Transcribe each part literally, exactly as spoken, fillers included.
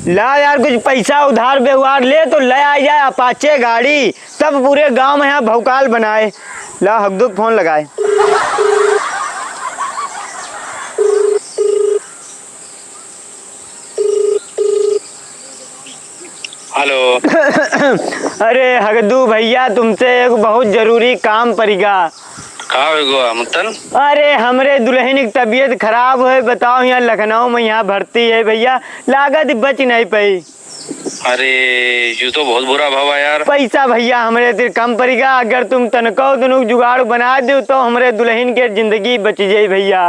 ला यार, कुछ पैसा उधार व्यवहार ले तो ले आ जाए अपाचे गाड़ी, तब पूरे गांव में यहाँ भौकाल बनाए। ला हगदू क फोन लगाए। हेलो। अरे हगदू भैया, तुमसे एक बहुत जरूरी काम परिगा। का हो गवा मुत्तन? अरे हमरे दुलहिन क तबियत खराब है, बताओ, यहाँ लखनऊ में यहाँ भर्ती है भैया, लागत बच नहीं पाई। अरे यू तो बहुत बुरा भवा यार। पैसा भैया हमरे तिर कम परिगा, अगर तुम तनको दुनु जुगाड़ बना देउ तो हमरे दुलहिन के जिंदगी बच जाई भैया।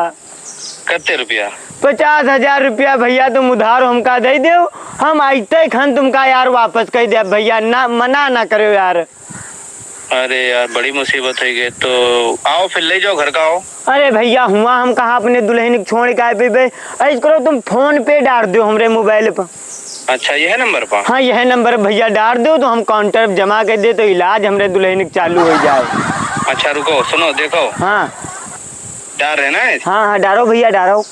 कत्ते रुपया? पचास हजार रुपया भैया, तुम उधार हमका दइ देउ, हम आइते खन तुमका यार वापस कइ देब भैया, ना, मना ना करेउ यार। अरे यार, बड़ी मुसीबत होइ गई, तो आओ फिर लइ जाओ, घर का आओ। अरे भैया, हुआँ हम कहाँ अपने दुलहिन क छोड़ के आए पइबे, अइस करो तुम PhonePe डार देउ हमरे मोबाइल पर। अच्छा, यह नंबर पर? हाँ, यह नंबर भैया डार देउ तो हम काउंटर पर जमा कइ दे तो इलाज हमरे दुलहिन क चालू होइ जाए। अच्छा रुको, सुनो, देखो। हाँ। डार रहे ना? हाँ, हाँ, डारो भैया, डारो।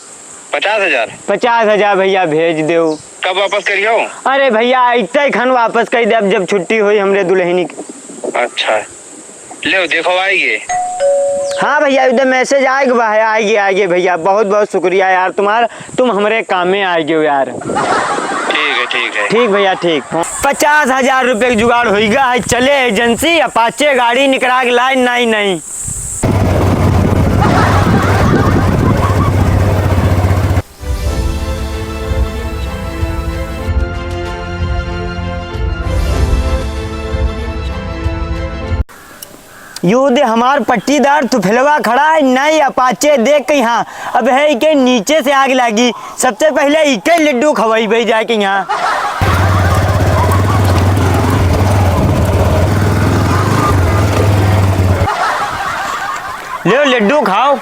पचास हजार? पचास हजार भैया भेज देउ। कब वापस करियो? अरे भैया, आइते खन वापस कइ देब, जब छुट्टी होई हमरे दुलहिनी क। अच्छा, लेव देखो आइगे। हाँ भैया, एकदम message आइगे बा, आइगे, आइगे भैया, बहुत बहुत शुक्रिया यार तुम्हार, तुम हमरे काम में आइगे हो यार। ठीक है, ठीक है। ठीक भैया, ठीक। पचास हजार रुपये क जुगाड़ होइगा है, चले एजेंसी, अपाचे गाड़ी निकरा के लाए, नहीं, नहीं। यो दे हमार पट्टीदार थुफेलवा खड़ा है, नई अपाचे देख के यहाँ। अब है इके नीचे से आग लागी, सबसे पहले इके लड्डू खवाई भाई जाके यहाँ। लो लड्डू खाओ।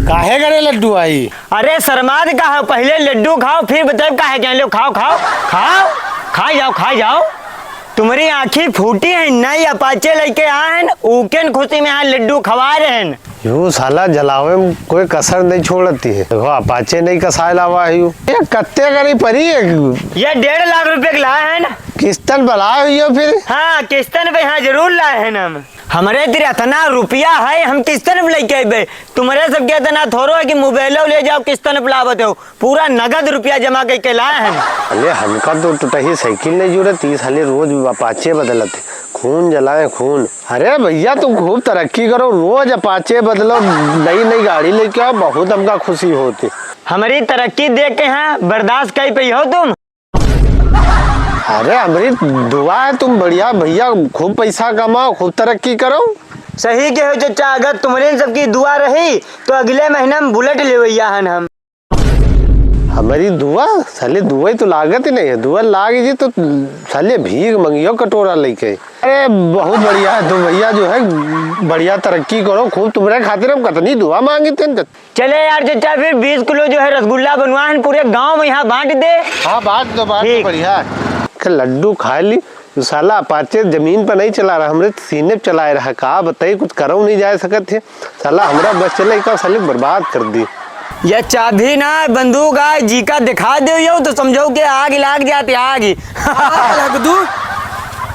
काहे करे लड्डू आई? अरे शर्मात का है, पहले लड्डू खाओ, फिर बताए काहे के लो, खाओ, खाओ, खाओ, खाई जाओ, खाई जाओ। तुम्हारी आँखी फूटी है, नई अपाचे लेके आए हैं, उकेन खुशी में यहाँ लड्डू खवा रहे हैं। यू साला जलावे में कोई कसर नहीं छोड़ती है। देखो, अपाचे नहीं कसाए लावा है यू। ये कत्ते करी परी है? ये डेढ़ लाख रुपए के लाए हैं ना। किस्तन बलाए हुई हो फिर? हाँ, किस्तन पे यहाँ जरूर लाए हैं ना हम। हमरे तिर इतना रुपया है, हम किस्तन पे लेके अइबे? तुम्हरे सबके इतना थोड़ो है कि मोबाइलो ले जाओ, किस्तन पे लावत हो। पूरा नगद रुपया जमा कइके लाए हैं। अले हमका तो टुटही साइकिल नहीं जुड़त, ई साले रोज अपाचे बदलत है। खून जलाए खून। अरे भैया तुम खूब तरक्की करो, रोज अपाचे बदलो, नई नई गाड़ी लेके आओ, बहुत हमका खुशी होती। हमारी तरक्की देख के यहाँ बर्दाश्त कइ पइहो तुम? अरे हमरी दुआ है, तुम बढ़िया भैया, खूब पैसा कमाओ, खूब तरक्की करो। सही कहो चचा, अगर तुम्हरे सबकी दुआ रही तो अगले महीना में बुलेट लेवैया हन हम। हमारी दुआ? साले दुआ ही तो लागत ही नहीं है, दुआ लाग जी तो साले भीख मंगियो कटोरा लेके। अरे बहुत बढ़िया है तुम भैया, जो है बढ़िया तरक्की करो, खूब तुम्हरे खातिर हम कतनी दुआ मांगी थे। चले यार चचा, फिर बीस किलो जो है रसगुल्ला बनवा है, पूरे गांव में यहाँ बांट दे। हाँ, बांट दो, बांट दो, ठीक। बढ़िया है। के लड्डू खाए ली, तो साला अपाचे जमीन पर नहीं चला रहा, हमरे सीने पे चलाए रहा। का बताई, कुछ करो नहीं जा सकत है। साला हमरा बस चले का, साले बर्बाद कर दी। ये चाबी ना, बंदूक आ, जी का दिखा दे यो, तो समझो कि आग लाग जाती, आग। आग लग दू।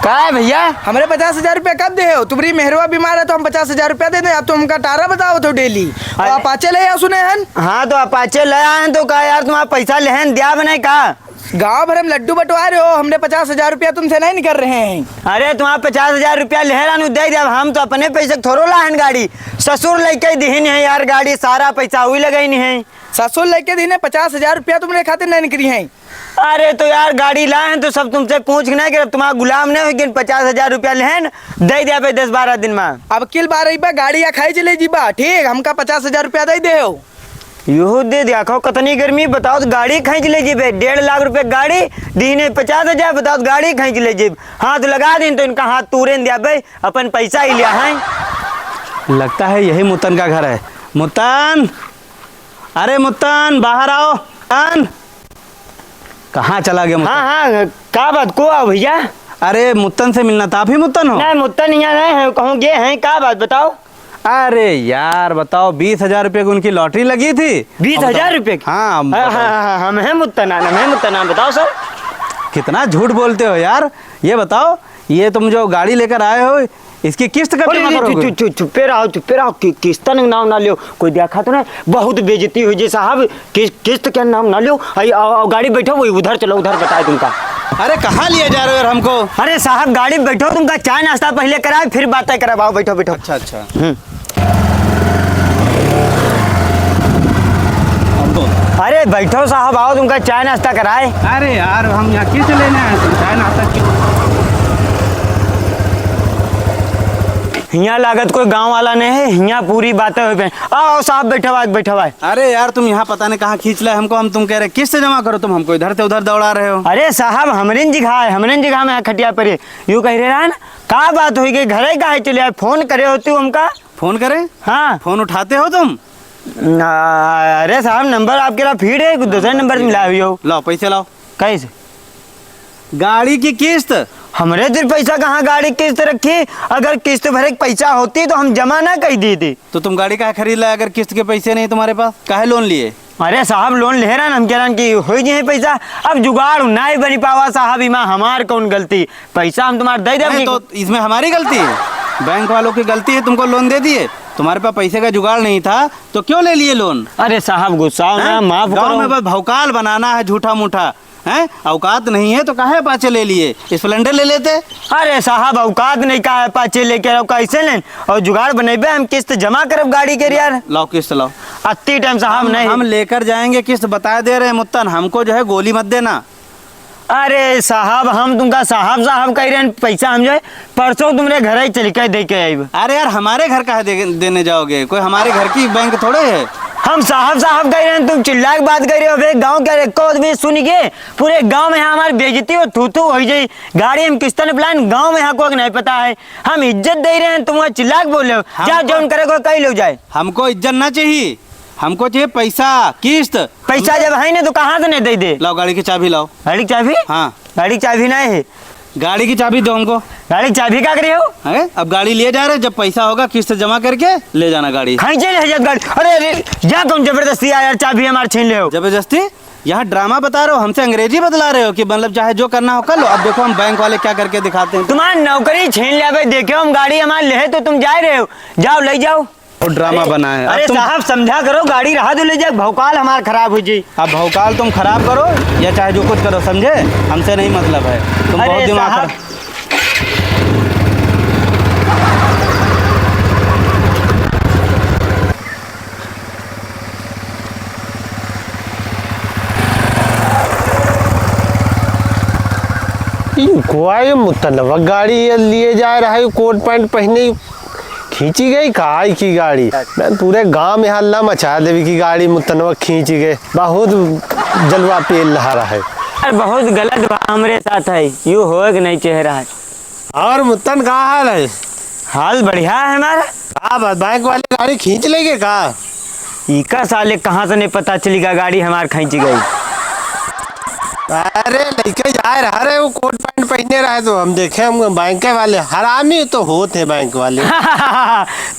का है भैया? हमरे पचास हजार रुपया कब दे हो? तुम्हरी मेहरवा बीमार है तो हम पचास हजार रुपया दे दें, अब तुम हमका टारा बताओ तो डेली। अरे। अपाचे ले आओ सुने हन। हाँ, तो अपाचे ले आए हैं तो का यार, तुम्हारा पैसा लेहन दिया बनाए का? गांव भर हम लड्डू बंटवा रहे हो, हमने पचास हजार रुपया तुमसे नहीं निकल रहे हैं। अरे, तुम्हारा पचास हजार रुपया लेहन, उ दे दे, अब हम तो अपने पैसे थोड़ो लाहन गाड़ी, ससुर लेके दिहिन है यार गाड़ी, सारा पैसा हुई लगाइन है। ससुर लेके दिहिन है, पचास हजार रुपया तुम्हरे खातिर नहीं निकली है। अरे तो यार, गाड़ी लाए हैं तो सब तुमसे पूछ के नहीं, कि अब तुम्हारा गुलाम नहीं हो, लेकिन पचास हजार रुपया लेहन, दे दे भाई दस बारह दिन में। अब किल बार अइबा, गाड़ी या खाई चले जीबा, ठीक, हमका पचास हजार रुपया दे दे हो। यो दे दिया खाओ, कतनी गर्मी बताओ, तो गाड़ी खींच ले जीबे, डेढ़ लाख रुपए गाड़ी, दीने पचास हजार, बताओ, तो गाड़ी खींच ले जीब। हाथ लगा दिन तो इनका हाथ तूरे न दिया बे, अपन पैसा ही लिया है। लगता है यही मुतन का घर है। मुतन, अरे मुत्तन, बाहर आओ। मुत्तन, कहाँ चला गया मुत्तन? हाँ, हाँ, का बात को आओ भैया? अरे मुत्तन से मिलना था, आप ही मुत्तन हो? नहीं, मुत्तन यहाँ नहीं है, कहूँ गए हैं, का बात बताओ? अरे यार, बताओ, बीस हजार रुपये की उनकी लॉटरी लगी थी। बीस हजार रुपये की? हाँ, हाँ, बताओ। हाँ, हाँ, हम हैं मुत्तनान, हम हैं मुत्तनान, बताओ सर। कितना झूठ बोलते हो यार। ये बताओ, ये तुम जो गाड़ी लेकर आए हो, इसकी किस्त कब अरे, जमा अरे, करोगे? चुप, चुप, चुप्पे रहो, चुप्पे रहो, कि-, किस्त का नाम ना लियो, कोई देखा तो नहीं, बहुत बेइज्जती हुई जी साहब, कि-, किस्त का नाम ना लियो, आई, आओ, आओ, गाड़ी बैठो, वही उधर चलो, उधर बताए तुमका। अरे, कहाँ लिए जा रहे हो यार हमको? अरे साहब, गाड़ी बैठो, तुमका चाय नाश्ता पहले कराए, फिर बातें कराए, आओ, बैठो, बैठो। अच्छा, अच्छा। हम्म। हमको। अरे बैठो साहब, आओ, तुमका चाय नाश्ता कराए। अरे यार, हम यहाँ किस्त लेने आए थे, चाय नाश्ता की। हियाँ लागत कोई गाँव वाला नहीं है, हियाँ पूरी बातें हुई पे। आओ, आओ साहब, बैठो आज, बैठो आज। अरे यार, तुम यहाँ पता नहीं कहाँ खींच लाए हमको, हम तुम कह रहे किस्त जमा करो, तुम हमको इधर से उधर दौड़ा रहे हो। अरे साहब, हमरे न जिघा है, हमरे न जिघा में यहाँ खटिया पर है। यूँ कह रहे रहा ना, का बात हुई गई, घरे काहे चले आए, फोन करे होती हमका। फोन करें? हाँ। फोन उठाते हो तुम? ना, अरे साहब, नंबर आपके ला फीड है, कुछ दूसरा नंबर से मिला हुई हो। लाओ, पैसे लाओ। कैसे? गाड़ी की किस्त। हमरे दिल पैसा कहाँ गाड़ी की किस्त रखी? अगर किस्त भरे के पैसा होती तो हम जमा ना कर देते। तो तुम गाड़ी काहे खरीद लाए अगर किस्त के पैसे नहीं तुम्हारे पास? काहे लोन लिए? अरे साहब, लोन ले रहन, हम कह रहन कि हो ही जाए पैसा। अब जुगाड़ नहीं बनी पावा साहब, इमा हमार कौन गलती? पैसा हम तुम्हार दे देब नहीं कि तो इसमें हमारी गलती है, बैंक वालों की गलती है, तुमको लोन दे दिए, तुम्हारे पास पैसे का जुगाड़ नहीं था तो क्यों ले लिए लोन? अरे साहब, गुस्सा ना, हैं? माफ गाँव करो। में बस भौकाल बनाना है झूठा मूठा, हैं? औकात नहीं है तो काहे पाछे ले लिए, स्प्लेंडर ले लेते। अरे साहब, औकात नहीं, काहे पाछे लेके रहो, कैसे लें? और जुगाड़ बनेबे, हम किस्त जमा करब गाड़ी के यार। लाओ किस्त लाओ। अत्ती टाइम साहब हम, नहीं। हम लेकर जाएंगे किस्त, बता दे रहे हैं मुत्तन, हमको जो है गोली मत देना। अरे साहब, हम तुमका साहब साहब कह रहे हैं, पैसा हम जो है परसों तुम्हरे घर ही चल के दे के आइब। अरे यार, हमारे घर काहे दे-, देने जाओगे? कोई हमारे घर की बैंक थोड़े है। हम साहब साहब कह रहे हैं, तुम चिल्ला के बात कर रहे हो बे। गाँव के एको आदमी सुन के पूरे गाँव में हमारी बेइज्जती हो, थू थू हो जाई। गाड़ी हम किस्तन प्लान गाँव में यहाँ को नहीं पता है, हम इज्जत दे रहे हैं, तुम वहाँ चिल्ला के बोल रहे हो। जा, हमको जौन करे को कही लो जाए। हमको इज्जत ना चाहिए, हमको चाहिए पैसा, किस्त। पैसा जब है नहीं तो कहाँ से नहीं दे दे? लाओ गाड़ी की चाबी लाओ। गाड़ी की चाबी? हाँ। गाड़ी की चाबी नहीं है। गाड़ी की चाबी दो हमको। गाड़ी की चाबी का करे हो? हैं? अब गाड़ी लिए जा रहे, जब पैसा होगा किस्त जमा करके ले जाना गाड़ी। खींचे ले जात गाड़ी। अरे, अरे, जा तुम जबरदस्ती आया यार, चाबी हमार छीन ले हो। जबरदस्ती? यहाँ ड्रामा बता रहे हो, हमसे अंग्रेजी बतला रहे हो कि मतलब चाहे जो करना हो कर लो। अब देखो हम बैंक वाले क्या करके दिखाते हैं। तुम्हारी नौकरी छीन ले बे, देखे हम गाड़ी हमार ले तो तुम जा रहे हो, जाओ ले जाओ। और ड्रामा अरे, बनाए। अब अरे तुम साहब, समझा करो, गाड़ी रहा दो, ले जाए, भौकाल हमार खराब हो जी। अब भौकाल तुम खराब करो या चाहे जो कुछ करो, समझे? हमसे नहीं मतलब है, तुम अरे बहुत दिमाग साहब। खराब। ई कोई मुतनवा गाड़ी ये लिए जा रहा है, कोट पैंट पहने ही खींची गई का आई की गाड़ी? मैं पूरे गांव में हल्ला मचा देवी की गाड़ी मुतनवा खींची गई। बहुत जलवा पेल लहा रहा है। यार, बहुत गलत बा हमरे साथ है, यू होए के नहीं चेहरा है। और मुत्तन का हाल है? हाल बढ़िया है हमारा। का बात, बैंक वाले गाड़ी खींच लेंगे का? इका साले कहाँ से नहीं पता चली का गाड़ी हमार खींची गई? अरे लइके जाए रहा रे, वो कोट पैंट पहने रहे तो हम देखे, हम बैंक वाले हरामी तो होत है बैंक वाले।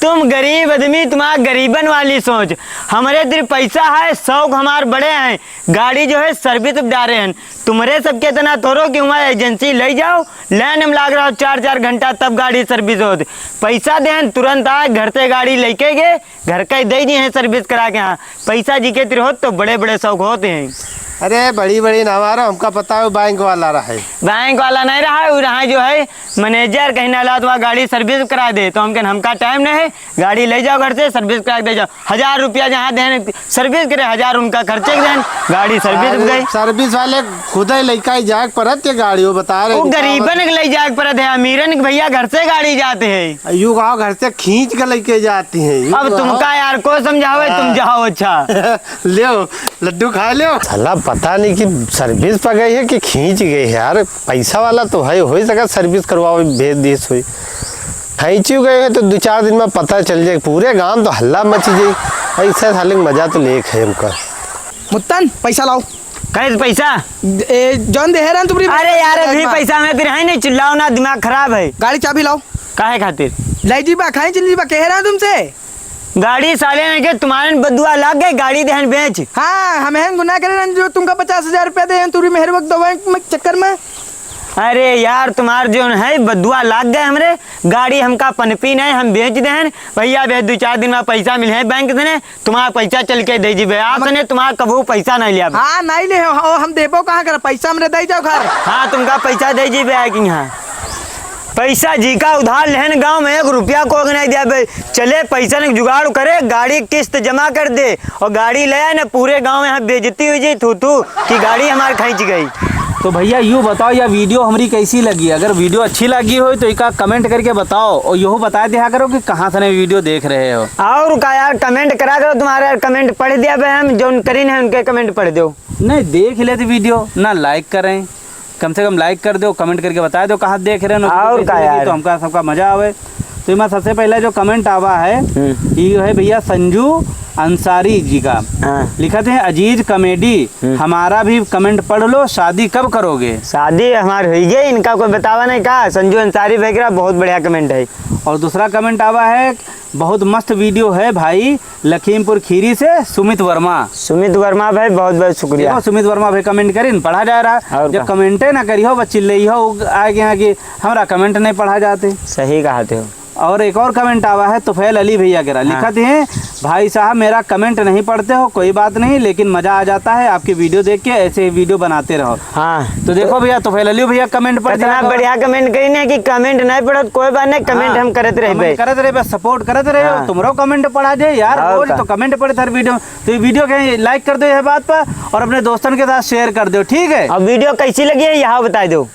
तुम गरीब आदमी, तुम्हारा गरीबन वाली सोच। हमरे दिल पैसा है, शौक हमार बड़े हैं, गाड़ी जो है सर्विस डारे हैं। तुम्हरे सबके इतना थोड़ो कि वहाँ एजेंसी ले जाओ, लाइन में लाग रहा हो चार चार घंटा तब गाड़ी सर्विस होत। पैसा देहन तुरंत आए, घर से गाड़ी लेके गए, घर का ही दे दिए हैं सर्विस करा के। हाँ, पैसा जी के तिर होत तो बड़े बड़े शौक होते हैं। अरे बड़ी बड़ी ना मारो, हमका पता है बैंक वाला रहा है। बैंक वाला नहीं रहा है, वो रहा है जो है मैनेजर, कहीं ना ला तो वहाँ गाड़ी सर्विस करा दे, तो हम कहन हमका टाइम नहीं है, गाड़ी ले जाओ घर से सर्विस करा के दे जाओ। हजार रुपया जहाँ देन सर्विस करे, हजार उनका खर्चे के देन, गाड़ी सर्विस अरे, गई। सर्विस वाले खुद ही लेके ही जाए के परत ये गाड़ी, वो बता रहे वो हैं, गरीबन के ले जाए के परत है, अमीरन के भैया घर से गाड़ी जाते हैं। यू कहा घर से खींच के लेके जाती हैं, यू अब कहा। तुमका यार को समझावे, तुम हाँ। जाओ अच्छा। ले लड्डू खा लो। साला पता नहीं कि सर्विस पर गई है कि खींच गई है यार। पैसा वाला तो है, हो ही सका सर्विस करवावे भेज दिस होई। खींची गए हैं तो दो चार दिन में पता चल जाए, पूरे गांव तो हल्ला मच जाए। ऐसा साले मजा तो लेक है हमका। मुत्तन, पैसा लाओ। कैसे पैसा? ए, जौन देहे रहन तुमरी अरे यार, अभी पैसा में तेरे है नहीं, चिल्लाओ ना, दिमाग खराब है। गाड़ी चाबी लाओ। काहे खातिर? लाई जी बा, खाई चली जी बा, कह रहा तुमसे। गाड़ी साले नहीं के तुम्हारे बदुआ लाग गए, गाड़ी देहन बेच। हाँ, हम हैं गुनाह करे रहन जो तुमका पचास हजार रुपया दे हैं, तुरी मेहरबक दवाई में चक्कर में। अरे यार, तुम्हार जोन है बदुआ लाग गए हमरे, गाड़ी हमका पनपी नहीं, हम बेच देहन। भैया, भैया, दो चार दिन में पैसा मिले हैं बैंक से ने, तुम्हारा पैसा चल के दे जीबे। आज से ने तुम्हारा कबहू पैसा नहीं लिया। हाँ, नहीं ले हो, हम देबो कहाँ कर, पैसा हमरे दे जाओ घर। हाँ, तुमका पैसा दे जीबे आए कि यहाँ। पैसा जी का उधार लेहन गाँव में एक रुपया को नहीं दिया बे। चले पैसा ने जुगाड़ करे, गाड़ी किस्त जमा कर दे और गाड़ी ले आए ना, पूरे गाँव में यहाँ बेइज्जती हुई जी, थू थू, कि गाड़ी हमार खींच गई। तो भैया यूँ बताओ, यह वीडियो हमारी कैसी लगी? अगर वीडियो अच्छी लगी हो तो इका कमेंट करके बताओ और यहू बता दिया करो कि कहाँ से ने वीडियो देख रहे हो। और का यार, कमेंट करा करो, तुम्हारे यार कमेंट पढ़ दिया बे हम, जो करीन है उनके कमेंट पढ़ दो। नहीं, देख लेते वीडियो, ना लाइक करें, कम से कम लाइक कर दो, कमेंट करके बता दो कहाँ देख रहे हो, और का यार। तो हमका सबका मजा आवे। तो इमा सबसे पहला जो कमेंट आवा है, हम्म। ये है भैया संजू अंसारी जी का। हाँ। लिखत है, "अजीज कॉमेडी, हम्म। हमारा भी कमेंट पढ़ लो, शादी कब करोगे?" शादी हमार हुई गई, इनका कोई बतावा नहीं का। संजू अंसारी भाई का बहुत बढ़िया कमेंट है। और दूसरा कमेंट आवा है, "बहुत मस्त वीडियो है भाई, लखीमपुर खीरी से सुमित वर्मा।" सुमित वर्मा भाई, बहुत बहुत शुक्रिया। देखो, सुमित वर्मा भाई कमेंट करिन, पढ़ा जा रहा। और जब का? कमेंटे ना करी हो, बस चिल्लई हो, आगे आगे हमरा कमेंट नहीं पढ़ा जाते। सही कहा थे हो। और एक और कमेंट आवा है तुफैल अली भैया के रहा। हाँ। लिखत हैं, "भाई साहब, मेरा कमेंट नहीं पढ़ते हो, कोई बात नहीं, लेकिन मजा आ जाता है आपकी वीडियो देख के, ऐसे ही वीडियो बनाते रहो।" हाँ। तो देखो भैया, तुफैल अली भैया कमेंट पढ़ दिया। बढ़िया कमेंट कही ना कि कमेंट नहीं पढ़त, कोई बात नहीं, कमेंट हाँ। हम करत रहे कमेंट भाई। करत रहे, बस सपोर्ट करत रहे हो, हाँ। तुम्हारो कमेंट पढ़ा जाए यार, और रोज का? तो कमेंट पढ़े हर वीडियो। तो ये वीडियो के लाइक कर दो यह बात पर, और अपने दोस्तन के साथ शेयर कर दो, ठीक है? अब वीडियो कैसी लगी है, यहाँ बता दो।